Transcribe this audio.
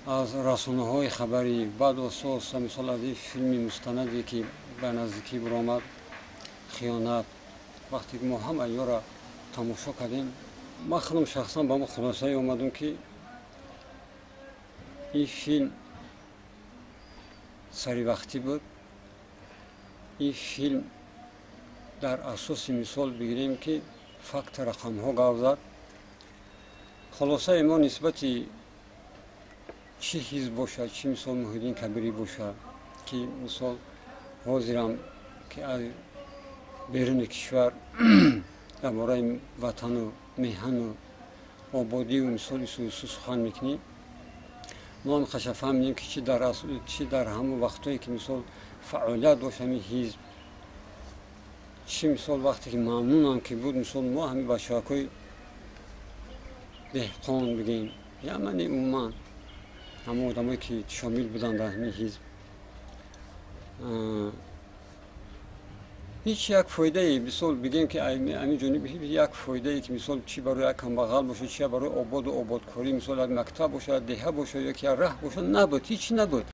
Аз расонаҳои хабарӣ, баъд оста мисол аз ин филми мустанаде, ки ба наздикӣ баромад, «Хиёнат», вақте ки мо ҳама инёро тамошо кардем, ман худам шахсан ба мо хулосае омадам, ки ин филм саривақтӣ буд. Ин филм дар асоси, мисол бигирем, ки факт, рақамҳо гап зад. Хулосаи мо нисбати чӣ ҳизб бошад, чӣ мисол Муҳиддин Кабирӣ бошад, ки мисол ҳозирам, ки аз беруни кишвар дар бораи ватану меҳану ободию мисол исусу сухан мекунӣ, мо ҳам хаша фаҳмидем, ки чӣ дар ҳамон вақтое, ки мисол фаъолият дошт ҳамин ҳизб, чӣ мисол вақте ки мамнунам ки буд, мисол мо ҳамин бачаҳакҳои деҳқон бигем, я мани умуман ҳамон одамое, ки шомил буданд дар ҳамин ҳизб, ҳеҷ як фоидае, мисол бигем, ки ҳамин ҷониб як фоидае, ки мисол чӣ барои як камбағал бошад, чи барои ободу ободкорӣ, мисол як мактаб бошад, деҳа бошад ё ки як раҳ бошад, набуд, ҳеҷ набуд.